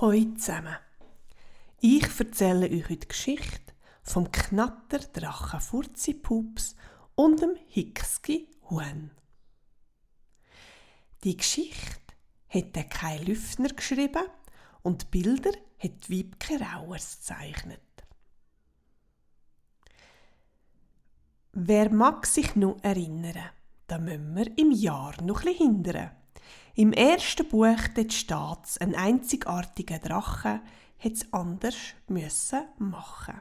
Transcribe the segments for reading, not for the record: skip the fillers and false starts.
Hoi zusammen. Ich erzähle euch heute die Geschichte vom Knatterdrachen Furzi-Pups und dem Hickski Huhn. Die Geschichte hat der Kai Lüftner geschrieben und die Bilder hat Wiebke Rauers gezeichnet. Wer mag sich noch erinnern, da müssen wir im Jahr noch ein bisschen hindern. Im ersten Buch steht es, ein einzigartiger Drache hätte es anders müssen machen.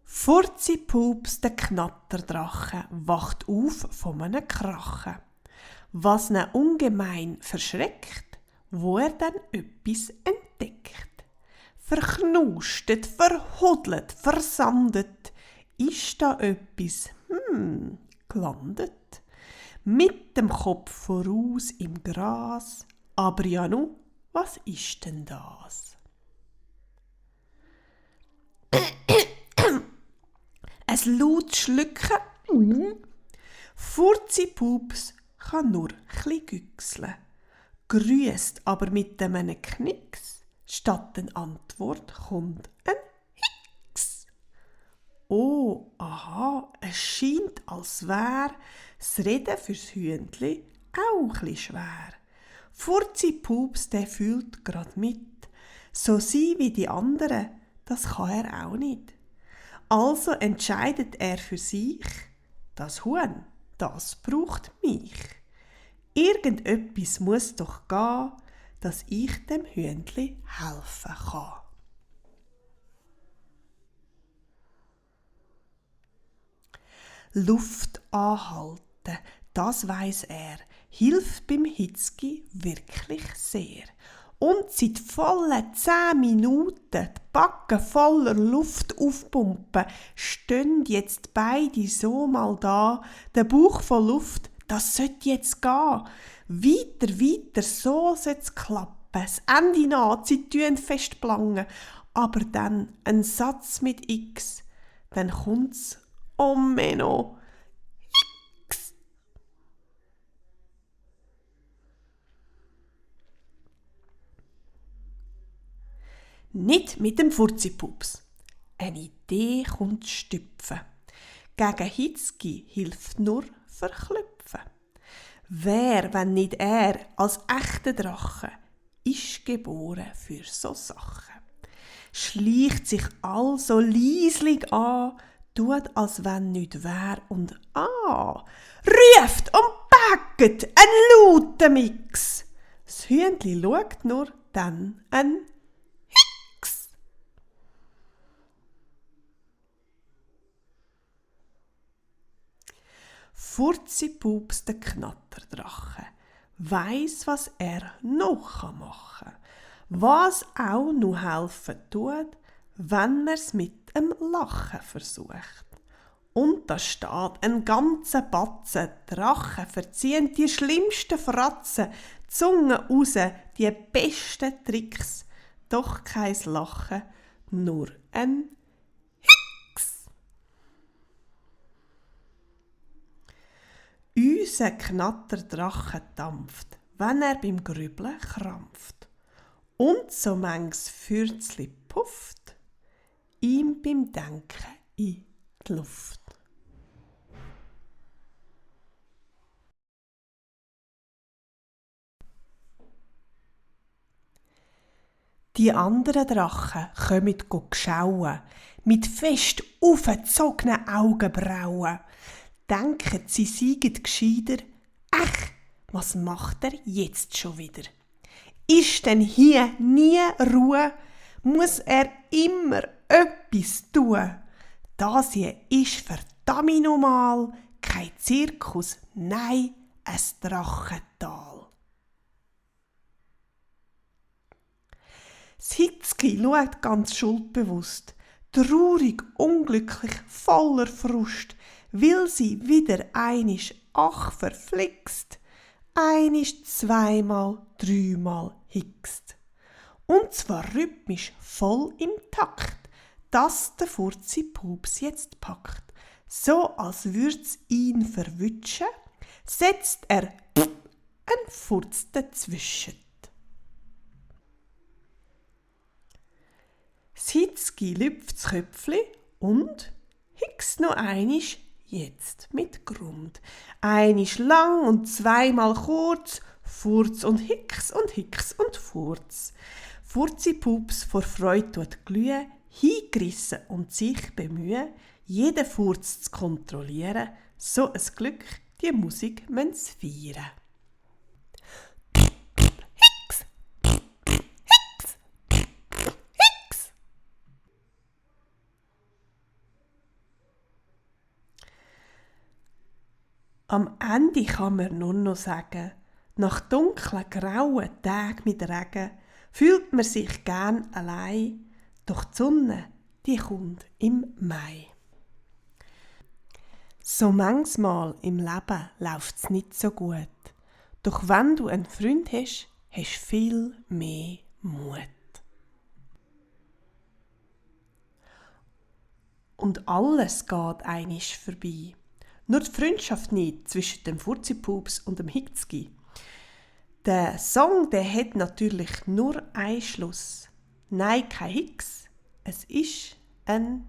Furzi-Pups, der Knatterdrache, wacht auf von einem Krachen, was ihn ungemein verschreckt, wo er dann etwas entdeckt. Verknustet, verhudelt, versandet, ist da etwas, gelandet. Mit dem Kopf voraus im Gras, aber ja nu, was ist denn das? Ein lautes Schlucken. Furzi-Pups kann nur chli güchseln, grüßt aber mit einem Knicks. Statt eine Antwort kommt ein Hicks. Oh, aha, es scheint, als wär das Reden fürs Hühnli auch chli schwer. Furzi-Pups, der fühlt grad mit. So sein wie die anderen, das kann er auch nicht. Also entscheidet er für sich, das Huhn, das braucht mich. Irgendetwas muss doch gehen, dass ich dem Hühnli helfen kann. Luft anhalten, das weiss er, hilft beim Hickski wirklich sehr. Und seit vollen 10 Minuten die Backen voller Luft aufpumpen, stehen jetzt beide so mal da, der Bauch voll Luft, das sollte jetzt gehen. Weiter, so soll's klappen. Das Ende naht, sie tun fest plangen. Aber dann ein Satz mit X, dann kommt's, oh Menno, X. Nicht mit dem Furzi-Pups. Eine Idee kommt stüpfen. Gegen Hickski hilft nur verklüpfen. Wer, wenn nicht er, als echter Drache, ist geboren für so Sachen. Schleicht sich also leislich an, tut, als wenn nichts wär und ruft und bäcket ein lauter Mix. Das Hühnli schaut nur, dann ein Hicks. Furzi-Pups, der Knatterdrache, weiss, was er noch machen kann. Was auch noch helfen tut, wenn er's mit dem Lachen versucht. Und da steht ein ganzer Batzen, Drachen verziehen die schlimmsten Fratzen, Zunge raus, die besten Tricks, doch kein Lachen, nur ein Hicks. Unser Knatterdrache dampft, wenn er beim Grübeln krampft. Und so manches Fürzli pufft, ihm beim Denken in die Luft. Die anderen Drachen kommen schauen, mit fest aufgezogenen Augenbrauen. Denken, sie seien gescheiter. Ach, was macht er jetzt schon wieder? Ist denn hier nie Ruhe? Muss er immer etwas tun? Das hier ist verdammt normal, kein Zirkus, nein, ein Drachental. Das Hickski schaut ganz schuldbewusst, traurig, unglücklich, voller Frust, will sie wieder einisch, ach verflixt, einisch, zweimal, dreimal hickst. Und zwar rhythmisch voll im Takt, dass der Furzi-Pups jetzt packt. So als würd's ihn verwutschen, setzt er einen Furz dazwischen. Das Hitzki lüpft das Köpfli und hickst noch einisch, jetzt mit Grund. Einisch lang und zweimal kurz, Furz und Hicks und Furz. Furzi-Pups vor Freude tut glühen, hingerissen und sich bemühen, jeden Furz zu kontrollieren, so ein Glück, die Musik müssen's feiern. Hicks, Hicks, Hicks. Am Ende kann man nur noch sagen, nach dunklen, grauen Tagen mit Regen fühlt man sich gern allein, doch die Sonne, die kommt im Mai. So manchmal im Leben läuft's nicht so gut, doch wenn du einen Freund hast, hast du viel mehr Mut. Und alles geht einisch vorbei. Nur die Freundschaft nicht zwischen dem Furzi-Pups und dem Hitzki. Der Song, der hat natürlich nur einen Schluss. Nein, kein Hicks. Es ist ein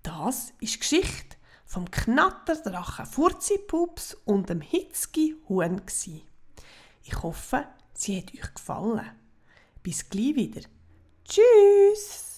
Das ist die Geschichte vom Knatterdrachen Furzi-Pups und dem Hitzki-Huhn. Ich hoffe, sie hat euch gefallen. Bis gleich wieder. Tschüss!